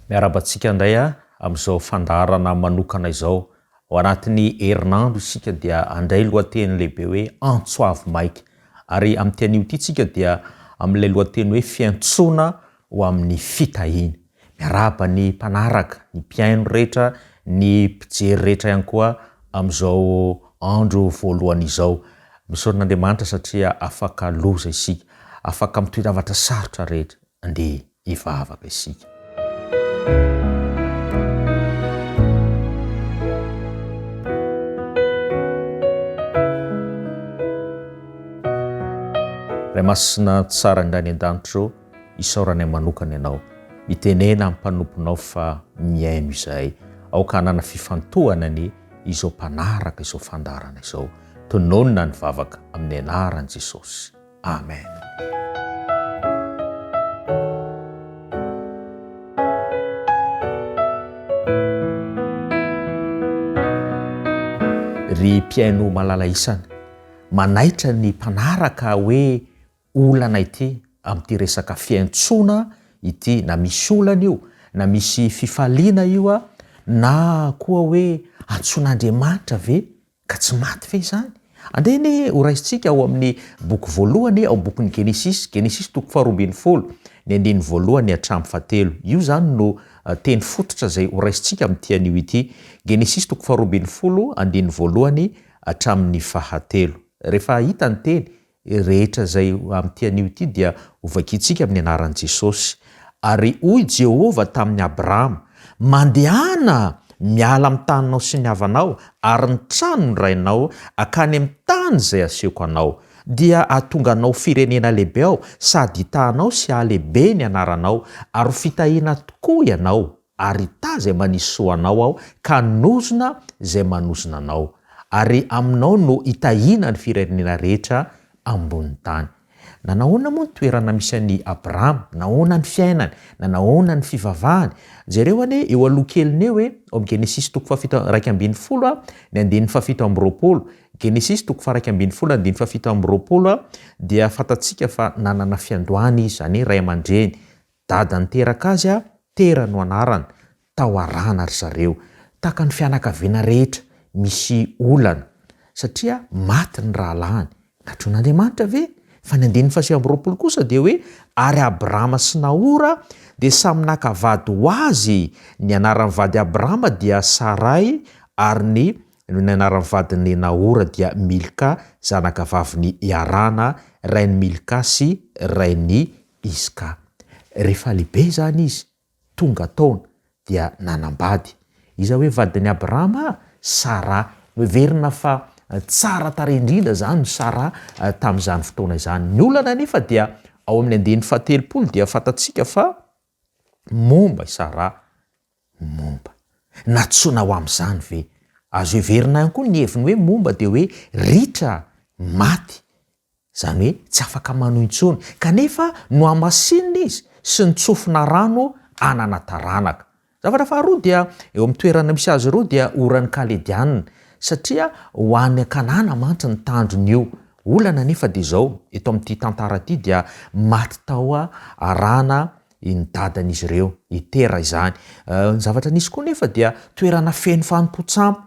Miarahaba antsika indray amin'izao fandaharana manokana izao. Ao anatin'ny herinandro isika dia handray lohateny lehibe hoe Antso avo maika. Ary amin'ity anio ity isika dia amin'ilay lohateny hoe Fiantsoana ho amin'ny fitahiana. Miarahaba ny mpanaraka, ny mpihaino rehetra, ny mpijery rehetra ihany koa amin'izao andro voalohany izao. Misaotra an'Andriamanitra satria afaka loza isika, afaka mitohy zavatra sarotra rehetra. Andeha hivavaka isika. Ray Masina tsara indray any an-danitra ô, Isaoranay manokana Ianao. Mitenena amin'ny mpanomponao fa mihaino izahay. Aoka hanana fifantohana anie izao mpanaraka izao fandaharana izao. Tononina ny vavaka amin'ny anaran'i Jesosy. Amen. Ry mpihaino malala isany, manaitra ny mpanaraka hoe olana ity amin'ity resaka fiantsoana ity, na misy olana io, na misy fifaliana io, na koa hoe antsoin'Andriamanitra ve ka tsy maty ve izany? Andeha anie ho raisintsika ao amin'ny boky voalohany, ao amin'ny bokin'ny Genesisy, Genesisy toko faharoa ambinifolo, ny andininy voalohany hatramin'ny fahatelo. Io izany no teny fototra izay ho raisintsika amin'ity anio ity. Genesisy toko faharoa ambinifolo, andininy voalohany hatramin'ny fahatelo. Rehefa hita ny teny, rehetra izay amin'ity anio ity dia hovakintsika amin'ny anaran'i Jesosy. Ary hoy Jehovah tamin'i Abrama, Mandehana miala amin'ny taninao sy ny havanao ary ny tranon'ny rainao hankany amin'ny tany izay asehoko anao. Dia hahatonga anao firenena lehibe aho sady hitaha anao sy hahalehibe ny anaranao, ary ho fitahiana tokoa ianao. Ary hitaha izay manisy soa anao Aho, ka hanozona izay manozona anao. Ary aminao no hitahiana ny firenena rehetra ambonin'ny tany. Nanahoana moa ny toerana misy an'i Abrahama? Nahoana ny fiainany? Nanahoana ny fivavahany? Jereo anie eo aloha keliny eo e, ao amin'ny Genesisy toko fahafito 11 ny andininy fahafito amby roapolo. Genesisy toko faha 11 andininy fahafito amby roapolo dia fantatsika fa nanana fiandohana izy, izany hoe ray aman-dreny. Dada niteraka azy a, Tera no anarany, tao Harana ry zareo. Tahaka ny fianakaviana rehetra, misy olana. Satria maty ny rahalahiny. Natroin'Andriamanitra ve? Fa ny andininy faha-29 kosa dia hoe, Ary Abrama sy Nahora dia samy naka vady ho azy, ny anaran'ny vady Abrama dia Saray, ary ny ny anaran'ny vadin'i Nahora dia Milka, zanakavavin'i Harana, rain'i Milka sy rain'i Iska. Rehefa lehibe izany izy, tonga taona, dia nanambady. Iza hoe vadin'i Abrahama? Saraha. Noheverina fa tsara tarehy indrindra izany Saraha tamin'izany fotoana izany. Ny olana anefa dia ao amin'ny andininy fahatelopolo dia fantatsika fa momba i Saraha. Momba. Nantsoina ho amin'izany ve? Azo heverina ihany koa ny heviny hoe momba dia hoe ritra, maty. Izany hoe tsy afaka manohy intsony. Kanefa nohamasinina izy sy nitsofina rano hanana taranaka. Zavatra faharoa dia eo amin'ny toerana misy azy ireo dia oran'ny Kaledianina. Satria ho any Kanana mantsy ny tandrony io. Olana anefa dia izao, eto amin'ity tantara ity dia maty tao Harana ny dadan'izy ireo, i Tera izany. Ny zavatra nisy koa nefa dia toerana feno fanompoan-tsampy.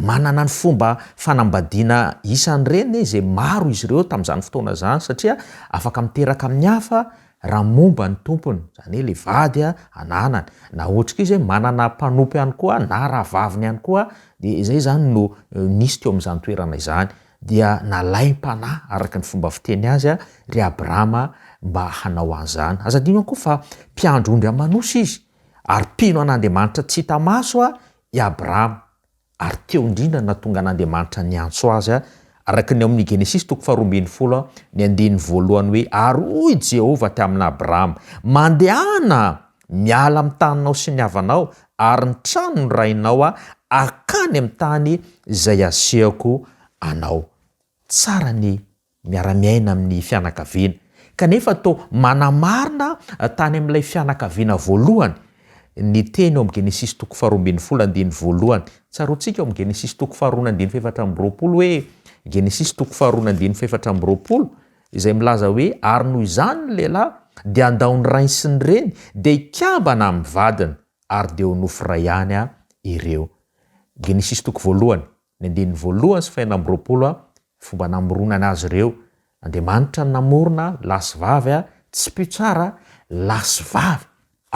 Manana ny fomba fanambadiana isan'ireny izay maro izy ireo tamin'izany fotoana izany satria afaka miteraka amin'ny hafa raha momba ny tompony, izany hoe ilay vady ananany, na ohatra koa izy hoe manana mpanompo ihany koa na rahavaviny ihany koa, dia izay izany no nisy teo amin'izany toerana izany. Dia nalaim-panahy araka ny fomba fiteny azy ry Abrahama mba hanao an'izany. Aza adino ihany koa fa mpiandry ondry aman'osy izy ary mpino an'Andriamanitra tsy hita maso i Abrahama, ary teo indrindra no nahatonga an'Andriamanitra niantso azy, araka ny ao amin'ny Genesisy toko faharoa ambinifolo, ny andininy voalohany hoe, Ary hoy Jehovah tamin'Abrahama, Mandehana miala amin'ny taninao sy ny havanao ary ny tranon'ny rainao hankany amin'ny tany izay asehoko anao. Tsara ny miara-miaina amin'ny fianakaviana. Kanefa toa manamarina tany amin'ilay fianakaviana voalohany ny teny ao amin'ny Genesisy toko faharoa ambinifolo andininy voalohany. Tsaroantsika ao amin'ny Genesisy toko faharoa andininy fahefatra amby roapolo hoe, Genesisy toko faharoa andininy fahefatra amby roapolo, izay milaza hoe, Ary noho izany ny lehilahy dia handao ny rainy sy ny reny, dia hikambana amin'ny vadiny. ary dia ho nofo iray ihany ireo. Genesisy toko voalohany, ny andininy voalohany sy fahenina amby 20, fomba namoronana azy ireo, Andriamanitra no namorona lahy sy vavy, tsipiho tsara, lahy sy vavy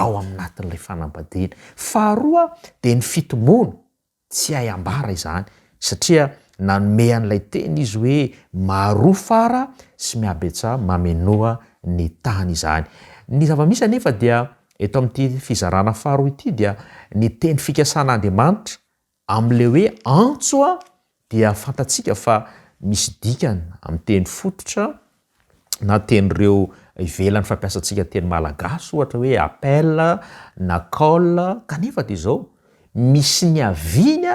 ao aminatin'ilay fanambadiana. Faharoa dia ny fitomboana, Tsy hay ambara izany, satria nanome an'ilay teny izy hoe maroa fara sy mihabetsaha mamenoa ny tany izany. Ny zava-misy anefa dia eto amin'ity fizarana faharoa ity dia ny teny fikasan'Andriamanitra amin'ilay hoe antso dia fantatsika fa misy dikany amin'ny teny fototra na teny ireo ivelan'ny fampiasantsika teny malagasy ohatra hoe appel na call kanefa dia izao misy niaviany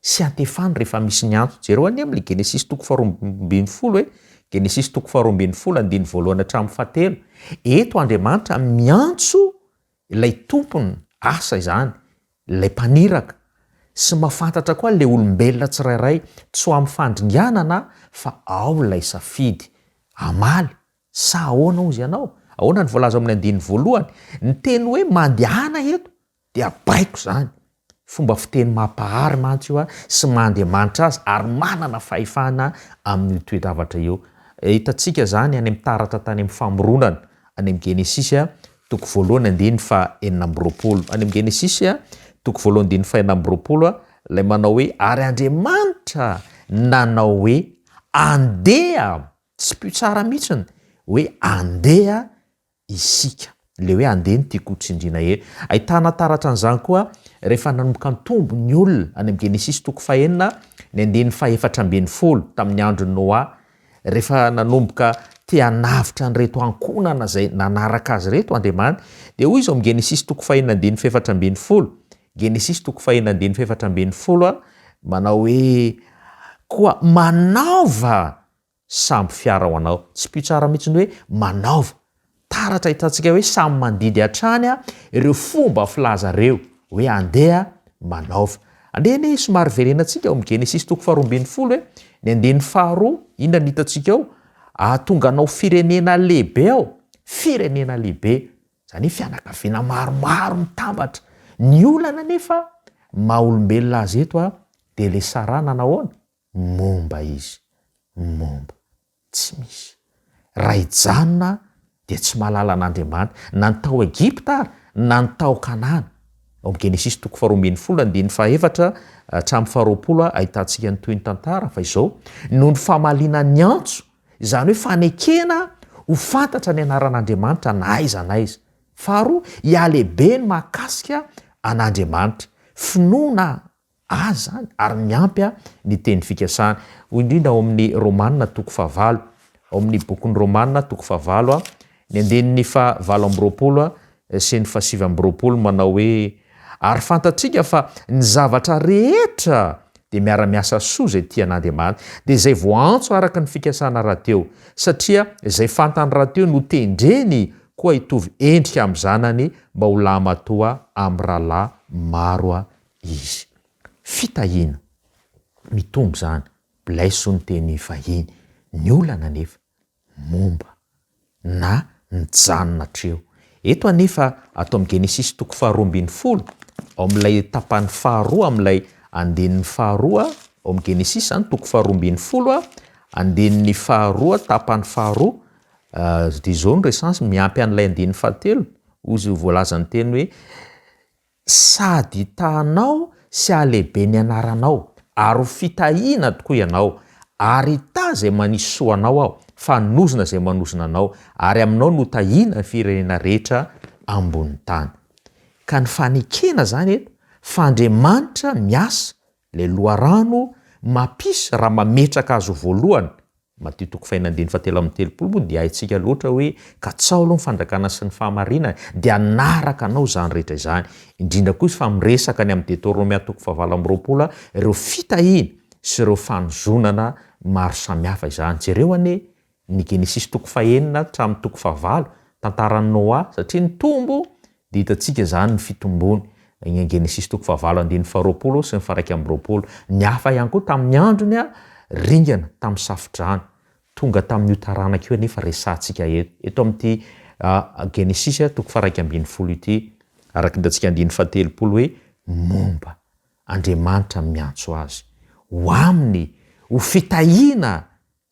sy antefany rehefa misy ny antso. Jereo anie amin'ilay Genesisy toko faharoa 12 e, Genesisy toko faharoa 12 andininy voalohany hatramin'ny fahatelo. Eto Andriamanitra miantso ilay tompon asa izany, ilay mpaniraka, sy mahafantatra koa ilay olombelona tsirairay, tsy ho amin'ny fandringanana fa ao ilay safidy, hamaly sa ahoana hozy ianao? Ahoana ny voalaza ao amin'ny andininy voalohany? Ny teny hoe mandehana eto dia baiko izany, Fomba fiteny mampahary mantsy io sy maha Andriamanitra azy ary manana fahefana amin'io toe-javatra io. Hitantsika izany any amin'ny taratra tany amin'ny famoronana, any amin'ny Genesisy toko voalohany andininy faha 26. Any amin'ny Genesisy toko voalohany andininy faha 26 ilay manao hoe ary Andriamanitra nanao hoe andeha, tsipiho tsara mihitsiny hoe andeha isika. Ilay hoe andeha no tiako hotsindriana eto. Ahitana taratra an'izany koa rehefa nanomboka nitombo ny olona, any amin'ny Genesisy toko fahenina, ny andininy fahefatra 15, tamin'ny andron'i Noa, rehefa nanomboka te hanavotra an'ireto ankohonana izay nanaraka azy ireto Andriamanitra, dia hoy izy ao amin'ny Genesisy toko fahenina andininy fahefatra 15, Genesisy toko fahenina andininy fahefatra 15, manao hoe, Koa manaova sambo fiara ho anao. Tsipiho tsara mihitsy ny hoe manaova. Taratra ahitantsika hoe samy mandidy hatrany ireo fomba filaza ireo hoe andeha manaova. Andeha anie somary verenantsika ao amin'ny Genesisy toko faharoa 12 e, ny andininy faharoa, inona no hitantsika ao? Ahatonga anao firenena lehibe aho, firenena lehibe, izany hoe fianakaviana maromaro mitambatra. Ny olana anefa maha olombelona azy eto dia ilay Saraha nanahoana? Momba izy. Momba. Tsy misy. Raha hijanona dia tsy mahalala an'Andriamanitra, na ny tao Egypta ary, na ny tao Kanana. Ao amin'ny Genesisy toko faharoa 12 andininy fahaefatra hatramin'ny faharoapolo ahitantsika ny tohin'ny tantara fa izao, noho ny famaliana ny antso, izany hoe fanekena ho fantatra ny anaran'Andriamanitra na aiza na aiza. Faharoa, hihalehibe ny mahakasika an'Andriamanitra. Finoana Azy izany ary miampy ny teny fikasana. Hoy indrindra ao amin'ny Romana toko fahavalo, ao amin'ny bokin'ny Romana toko fahavalo, ny andininy faha 28 sy ny faha 29 manao hoe, Ary fantatsika fa ny zavatra rehetra dia miara-miasa soa izay tia an'Andriamanitra, dia izay voaantso araka ny fikasana rahateo, satria izay fantany rahateo no tendreny koa hitovy endrika amin'ny Zanany mba ho lahimatoa amin'ny rahalahy maro izy. Fitahiana. Mitombo izany. Bless hoy ny teny vahiny. Ny olana anefa, momba na mijanona hatreo. Eto anefa ato amin'ny Genesisy toko faharoa 12, ao amin'ilay tapany faharoa amin'ilay andininy faharoa, ao amin'ny Genesisy izany toko faharoa 12, andininy faharoa tapany faharoa, dia izao no resahiny miampy an'ilay andininy fahatelo, hoy izy voalazan'ny teny hoe, Sady hitahanao sy hahalehibe ny anaranao, ary ho fitahiana tokoa ianao, ary hitaha izay manisy soa anao Aho, fa hanozona izay manozona anao, ary aminao no hotahiana ny firenena rehetra ambonin'ny tany. Ka ny fanekena izany eto, fa Andriamanitra miasa, ilay loharano mampisy raha mametraka azy ho voalohany, Matio toko fahena andininy fahatelo amby 30 moa dia haintsika loatra hoe katsaho aloha ny fanjakana sy ny fahamarinana dia hanaraka anao izany rehetra izany. Indrindra koa izy fa miresaka ny amin'ny Detornomia toko fahavalo 28 ireo fitahiana sy ireo fanozonana maro samihafa izany. Jereo anie ny Genesisy toko fahenina hatramin'ny toko fahavalo, tantaran'i Noa, satria nitombo dia hitantsika izany ny fitombony, ny Genesisy toko fahavalo andininy faharoapolo sy ny faharaika 20. Ny hafa ihany koa tamin'ny androny ringana tamin'ny safodrano. Tonga tamin'io taranaka io anefa resahantsika eto. Eto amin'ity Genesisy toko faha 11 ity. Araka ny hitantsika andininy fahatelopolo hoe momba Andriamanitra miantso azy ho aminy ho fitahiana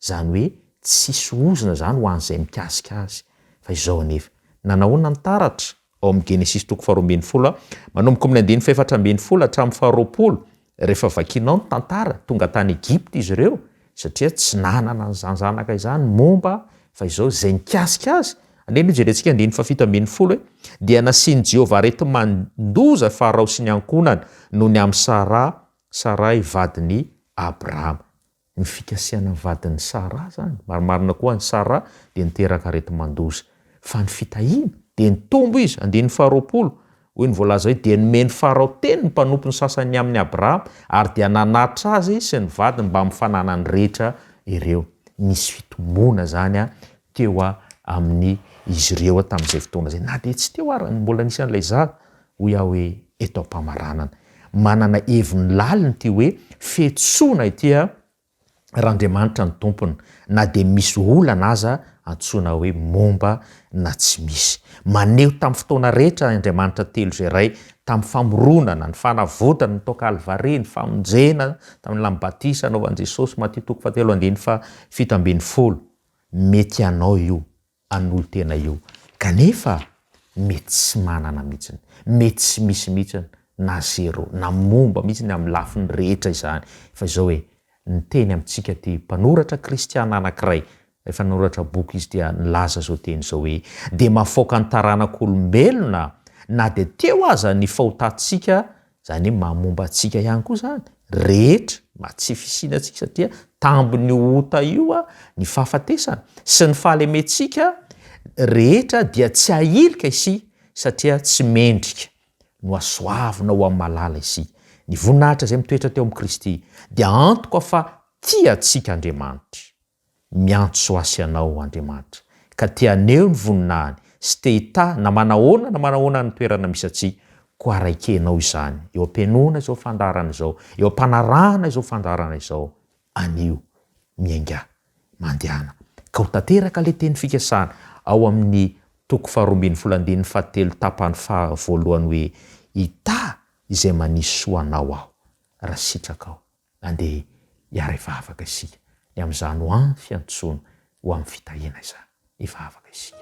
izany hoe tsisy ozona izany ho an'izay mikasika azy. Fa izao anefa, nanahoana ny taratra? Ao amin'ny Genesisy toko faharoa ambin'ny folo, manomboka amin'ny andininy fahefatra ambin'ny folo hatramin'ny faharoapolo, rehefa vakinao ny tantara, tonga tany Egypta izy ireo, satria tsy nanana an'izany zanaka izany momba fa izao izay nikasika azy, andeha aloha jerentsika andininy fahafito ambin'ny folo e, dia nasian'i Jehovah areti-mandoza Farao sy ny ankohonany noho ny amin'i Saraha, Saray vadin'i Abrahama. Ny fikasihana ny vadin'i Saraha izany, marimarina koa an'i Saraha dia niteraka areti-mandoza. Fa ny fitahiana, dia nitombo izy, andininy faharoapolo, hoy ny voalaza hoe, dia nomen'i Farao teny ny mpanompony sasany ny amin'i Abrahama, ary dia nanatitra azy sy ny vadiny mbamin'ny fananany rehetra ireo. Nisy fitomboana izany teo amin'ny izy ireo tamin'izay fotoana izay, na dia tsy teo ara ny mbola nisy an'ilay zaza, hoy aho hoe eto am-pamaranana. Manana heviny lalina ity hoe fiantsoana ity raha Andriamanitra no tompony, na dia misy olana aza antsoina hoe momba na tsy misy. Maneho tamin'ny fotoana rehetra Andriamanitra telo izay Ray tamin'ny famoronana, ny fanavotana, ny tao Kalvary, ny famonjena tamin'ny lamin'ny batisa nanaovan'i Jesosy, Matio toko fahatelo andininy faha-17. Mety hanao io an'olon-tena io kanefa mety tsy manana mihitsiny, mety tsy misy mihitsiny na zero na momba mihitsiny amin'ny lafiny rehetra izany fa izao e, niteny amintsika ity mpanoratra kristiana anankiray rehefa nanoratra boky izy dia nilaza izao teny izao hoe dia mahafaoka ny taranak'olombelona na dia teo aza ny fahotantsika Izany hoe maha-momba antsika ihany koa izany, rehetra, maha tsy fisiana antsika satria tambin'io ota io ny fahafatesana sy ny fahalementsika rehetra dia tsy ahilika isika satria tsy mendrika no hasoavina ho amin'ny malala isika. Ny voninahitra izay mitoetra teo amin'i Kristy dia antoka fa tia antsika Andriamanitra. Miantso ahy sy anao Andriamanitra, ka te haneho ny voninahiny sy te hitahy na manahoana na manahoana ny toerana misy antsika, koa raikenao izany eo am-pihainoana izao fandaharana izao, eo am-panarahana izao fandaharana izao, anio. Miaingà. Mandehana. Ka ho tanteraka ilay teny fikasana ao amin'ny toko faharoa ambin'ny folo andininy fahatelo tapany faha voalohany hoe, Hitahy izay manisy soa anao aho, raha sitrakao. Andeha hiara-hivavaka isika ny amin'izany ho an fiantsoana ho amin'ny fitahiana izany. Hivavaka isika.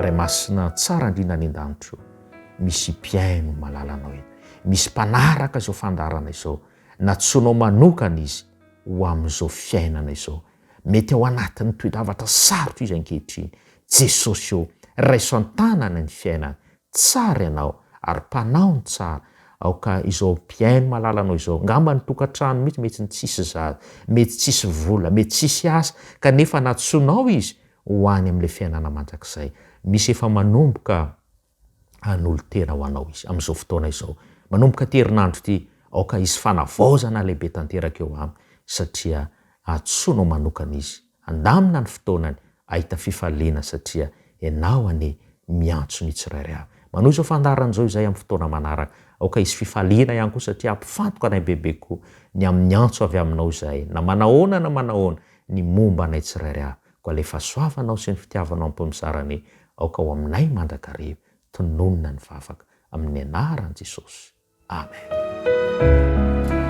Ray Masina tsara indrindra any an-danitra o, misy mpihaino malalanao eto, misy mpanaraka izao fandaharana izao, nantsoinao manokana izy ho amin'izao fiainana izao. Mety ao anatin'ny toe-javatra sarotra izy ankehitriny. Jesosy ô, raiso an-tanana ny fiainany. Tsara Ianao, ary Mpanao ny tsara. Aoka izao mpihaino malalanao izao, angamba ny tokantrano mihitsy mety tsisy zaza, mety tsisy vola, mety tsisy asa, kanefa nantsoinao izy ho any amin'ilay fiainana mandrakizay. Misy efa manomboka hanolo-tena ho anao izy amin'izao fotoana izao. Manomboka ity herinandro ity, aoka hisy fanavaozana lehibe tanteraka eo aminy, satria antsoinao manokana izy. Handamina ny fotoanany, hahita fifaliana, satria ianao anie miantso ny tsirairay avy. Manohy izao fandaharana izao izahay amin'ny fotoana manaraka. Aoka hisy fifaliana ihany koa, satria hampifantoka anay bebe kokoa ny amin'ny antso avy aminao izahay, na manahoana na manahoana ny momba anay tsirairay avy. Koa ilay fahasoavanao sy ny fitiavanao am-pmizara anie aoka ho aminay mandrakariva. Tononina ny vavaka amin'ny anaran'i Jesosy. Amen.